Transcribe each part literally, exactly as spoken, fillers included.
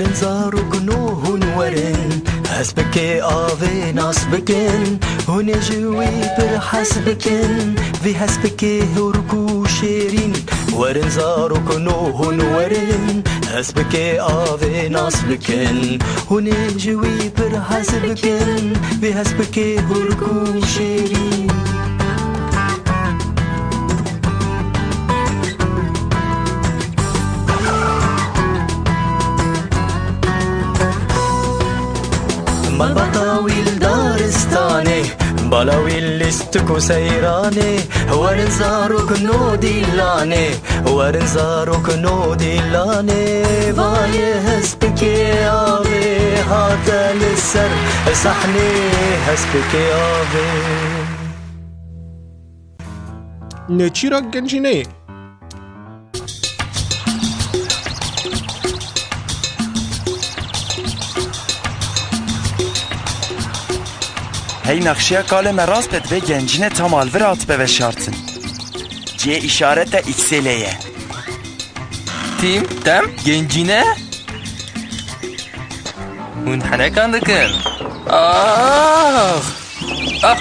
Zarok no hûn werin, hespikê avê nas bikin, hûn ê ji wî pir hez bikin, vî hespikê hûrk û şêrîn. Werin zarok no hûn werin, hespikê avê nas bikin, hûn ê ji wî pir hez bikin, vî hespikê hûrk û şêrîn. Malbata wî li daristanê, bala wî lîstik û seyranê, werin zarok no dîlanê, werin zarok no dîlanê, vayê hespikê avê hate li ser sahnê, hespikê avê. Nêçîra gencîneyê. Hey, nexşeya kalê me rast e, divê gencîne tam alvir hatibe veşartin. Cihê îşarete X L ye. Tim, Tem, gencîne? Hûn henekan dikin. Ah! Ah!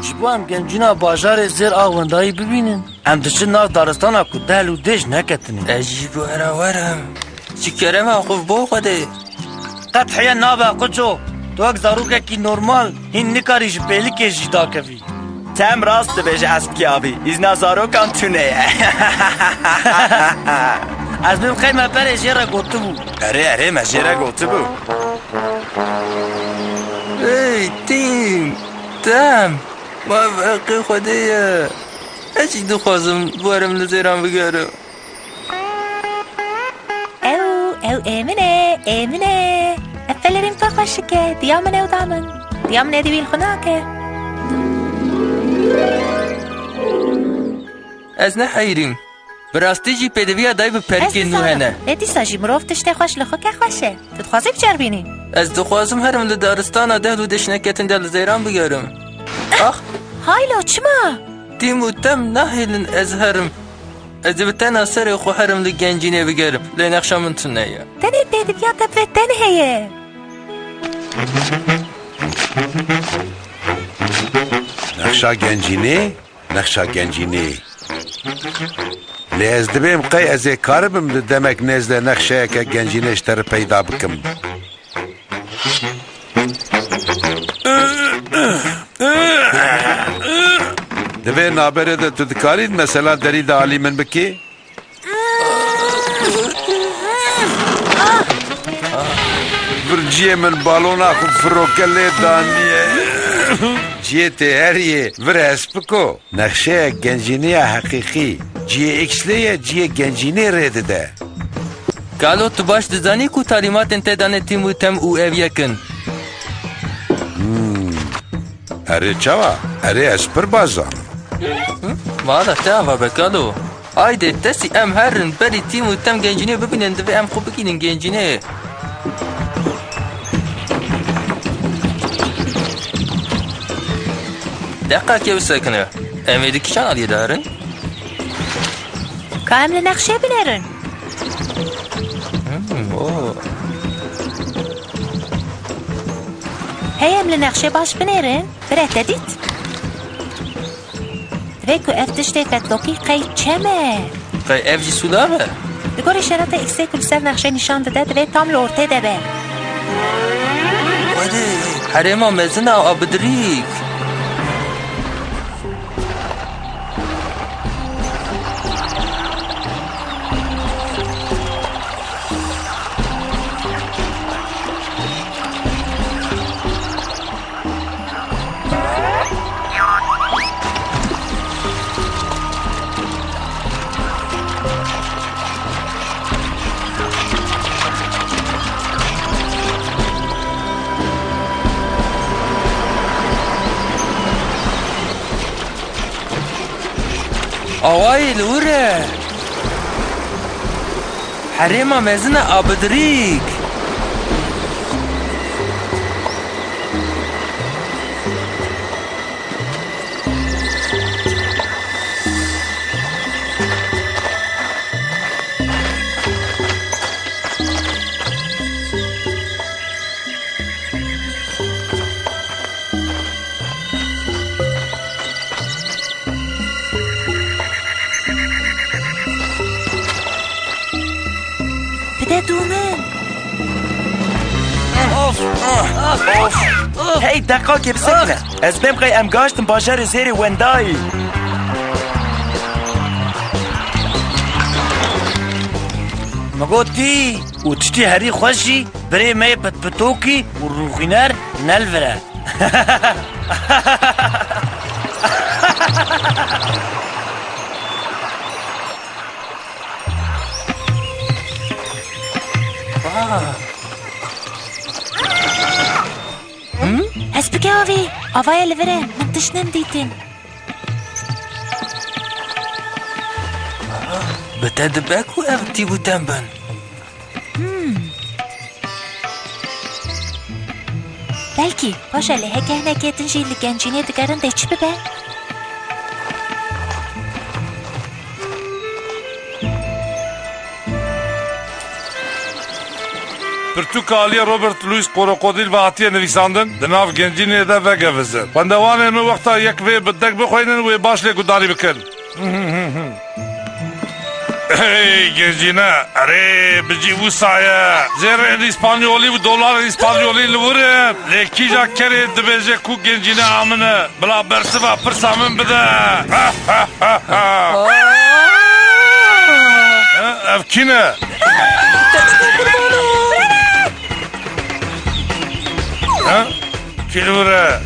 Ji bo em gencîna bajarê Zêr a wendayî bibînin, em diçin nav daristana ku dehl û dêj neketine. Ez jî bi we re werim. Ji kerema xwe bi bo Xwedê. Qet heye nabe, Qoço. Tu wek zarokekî normal hîn nikarî ji pêlikê jî dakevî. Tem rast dibêje, Espkî abî. Îzna zarokan tune ye. Ez bêm qey me berê jê re gotibû. Erê, erê, me jê re gotibû. Hey, Tim, Tem, ma ev heqê Xwedê ye. Ez jî dixwazim werim li Zêran bigerim. Ew, ew ê min e, ê min e. Ev pelerîn pir xweşik e. Diya min ew da min. Diya min êdî wî li xwe nake. Ez ne heyrîm. Bi rastî jî pêdiviya dayî bi perikê nû hene. Lê dîsa jî mirov tiştê xweş li xwe ke xweş e. Tu dixwazî biceribînî? Ez dixwazim herim li daristana dehl û dêş neketin de li Zeyran bigerim. Ax! Haylo, çima? Tim û Tem nahêlin ez herim. Ez ê bi tena serê xwe herim li gencînê bigerim. Lê nexşa min tune ye. Tenê pêdiviya te bi vê tenê heye. Nexşa gencînê? Nexşa gencînê. Lê ez dibêm qey ez ê karibim di demek nêz de nexşeyeke gencînê ji te re peyda bikim. Di vê navberê de tu dikarî mesela derî de alî min bikî? Vir ciyê min balona xwe firoke lê daniye. Ciyê tê heriyê, vir hespiko. Nexşeyek gencînê ya heqîqî. Ciyê X-lê ye, ciyê gencînê rê dide. Kalo, tu baş dizanî ku talîmatên te dane Tim û Tem û ev yek in? Hmm. Erê çawa? Erê ez pir baş zanim. Hı? Mala te ava be kalo. Haydê tesî em herin berî Tim û Tem gencînê bibînin, divê em xwe bigînin gencînê. Deqakê bisekine. Em ê di kîjan aliyê de herin? Ka em li nexşê binêrin. Hmm, oh. Hey, em li nexşê baş binêrin. Bire te dît? Divê ku ev tiştê fetlokî qey çem e. Qey ev jî sûlav e? Li gorî şerata X-ê ku li ser nexşê nîşan dide, divê tam li ortê de be. Herêma mezin a Abidirîk. Awayî li wir e. Herêma mezin e Abidirîk. Of! Hey, deqakê bisekine. Ez bêm qey em gaştin bajarê zêrê wendayî. Min gotî, û tiştî herî xweş jî birê me yê pitpitokî û rûxîner ne li vir e. Hespikê avî, avayê li vir e, min tişt nem dîtin. Bi te dibe ku ev tî û tem bin. Belkî, baş e lê heke hinekê din jî li gencînê digerin dê çi bibe? Pirtûka aliyê Robert Louis Krokodîl ve hatiye nivîsandin, di nav gencînê de vegevizin. Xwendevanên min wexta yek vê bi deng bixweynin wê baş lê guhdarî bikin. Hey gencîne, erê bi cî wisa ye. Zêrên îspanyolî û dolarên îspanyolî li wir in. Lê kîja kerê dibêje ku gencîne a min e? Bila bersiva pirsa min bide. Ev kî ne? He? Kî li vir e?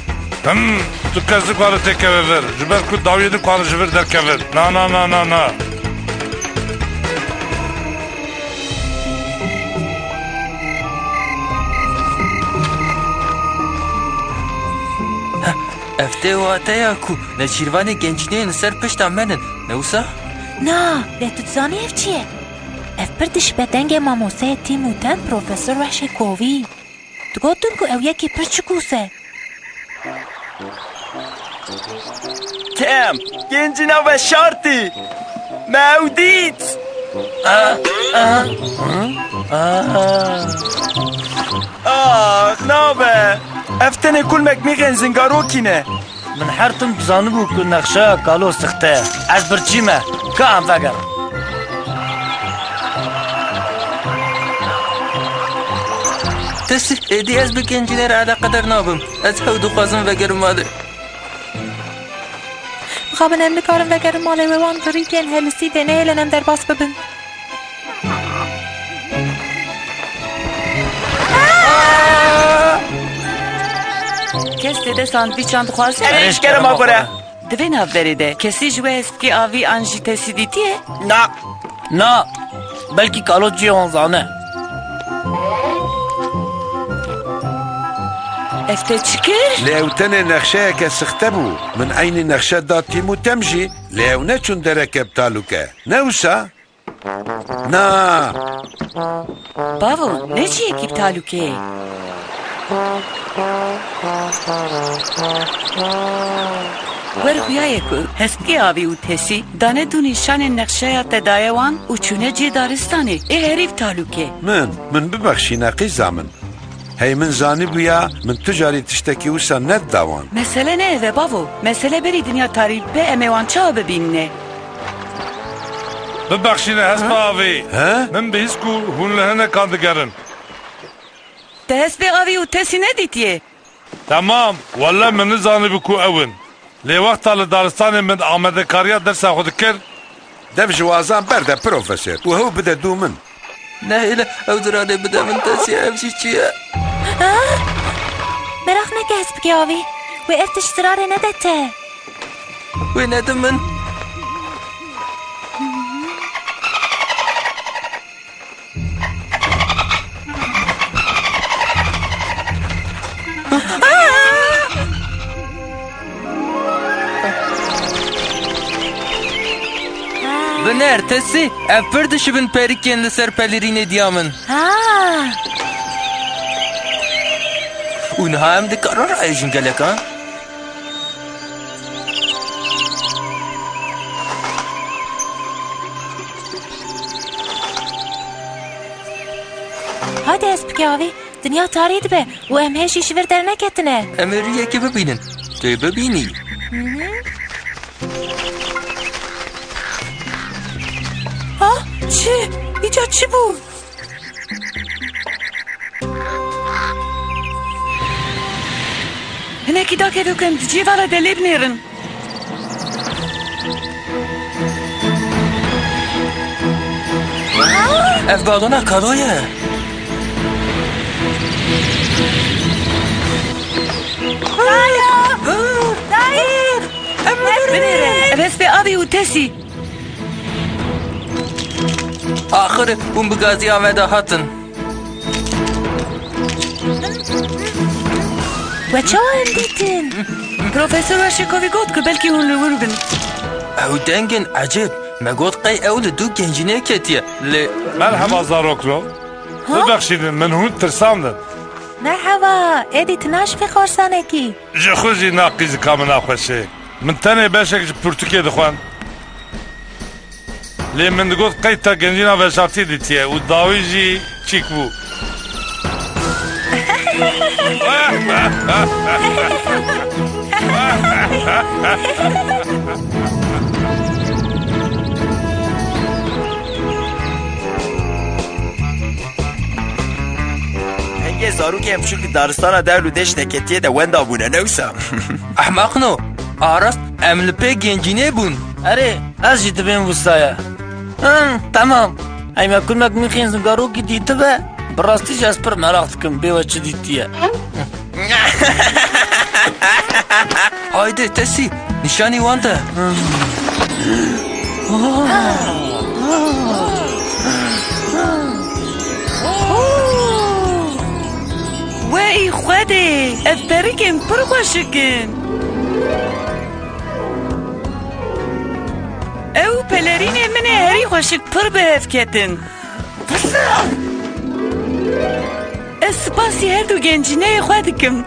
Him, tu kes nikare têkeve vir. Ji ber ku dawiyê nikare ji vir derkevin. Na, na, na, na, na. Ev tê wateya ku nêçîrvanê gencînê yên li ser pişta me nin, ne wisa? Na, lê tu dizanî ev çi ye? Ev pir dişibe dengê mamosteyê Tîm û Tem Profesor Wehşê Kovî. Digotin ku ew yekî pir çikûs e. Tem, gencîna veşartî. Me ew dît. Ah, ah. Ah. Ah, nabe. Ev tenê kulmek mîxên zingarokî ne. Min her tim dizanibû ku nexşeya kalo sixte ye. Ez birçî me. Ka em vegerin. Tesî, êdî ez bi gencînê re eleqedar nabim. Ez hew dixwazim vegerim malê. Mixabin em nikarin vegerin malê wê wan di rîkên helisî de nehêlin em derbas bibin. Kes tê de sandvîçan dixwaze? Erê, ji kerema xwe re. Di vê navberê de kesî ji we hespikê avî an jî tesî dîtiye? Na. Na. Belkî kalo cihê wan zane. Ev te çi kir? Lê ew tenê nexşeyeke sixte bû. Min eynî nexşe da Tîm û Tem jî, lê ew neçûn dereke bi talûke. Ne wisa? Na. Bavo, ne cihekî bi talûkê ye. Wer xuyaye ku hespikê avî û tesî dane du nîşanên nexşeya te daye wan û çûne cihê daristanê. Ê herî bi talûkê. Min, min bibexşîne qîza min. Hey min zanîbûya, min tu carî tiştekî wisa nedida wan. Mesele ne ev e bavo. Mesele berî dinya tarî bibe em ê wan çawa bibînine? Bibexşîne hespa avî. He? Min bihîst ku hûn li hinekan digerin. Te hespê avî û tesî nedîtiye? Temam, welle min nizanîbû ku ew in. Lê wexta li daristanê min amadekariya dersa xwe dikir, dev ji wazan berde profesor û hew bide dû min. Nehêle ew diranê bide min, tesî ev jî çi ye? Ah! Meraq neke hespikê avî. Wê ev tişt zirarê nede te. Wê nede min. Biner, tesî, ev pir dişibin perîkên li ser pelirînê diya min. Ha! Û niha em dikarin rahêjin gelek, ha? Hadi hespikê avî, dinya tarî dibe û em hê jî ji vir derneketine. Em ê rûyekê bibînin. Tu yê bibînî. Hı hı. Ha? Çi? Îca çi bû? Hinekî dakeve ku em di cihê ve re de lê binêrin. Ev balona Karo ye. Karo! Dayê! Em binêrin. Ev hespê avê û Tesî. Axir hûn bi gaziya me de hatin. We çawa em dîtin? Profesor Waşekovî got ku belkî hûn li wir bin. Ew deng in ecêb. Me got qey ew li dû gencînê ketiye. Lê Merheba zaroklo. Ha? Bibexşînin, min hûn tirsandin. Merheba, êdî tu naşivî xorsanekî. Ji xwe jî na qîzika min naxweş e. Min tenê beşek ji pirtûkê dixwend. Lê min digot qey te gencîna veşartî dîtiye û dawî jî çîk bû. Hingê zarokên biçûk di daristana dewl û deştê ketiye de wenda bûne, ne wisa? Ehmeqno, a rast em li pê gencînê bûn. Erê, ez jî divêm wisa ye. Him, temam. Hey me kurmek mîxên zungarokî dîtibe, bi rastî jî ez pir meraq dikim bê we çi dîtiye. Haydi Tesî, nîşanî wan de. Wey Xwedê, ev perikên pir xweşik in. Ew pelerînê min ê herî xweşik pir bi hev ketin. Ez spasî her du gencîneyê xwe dikim.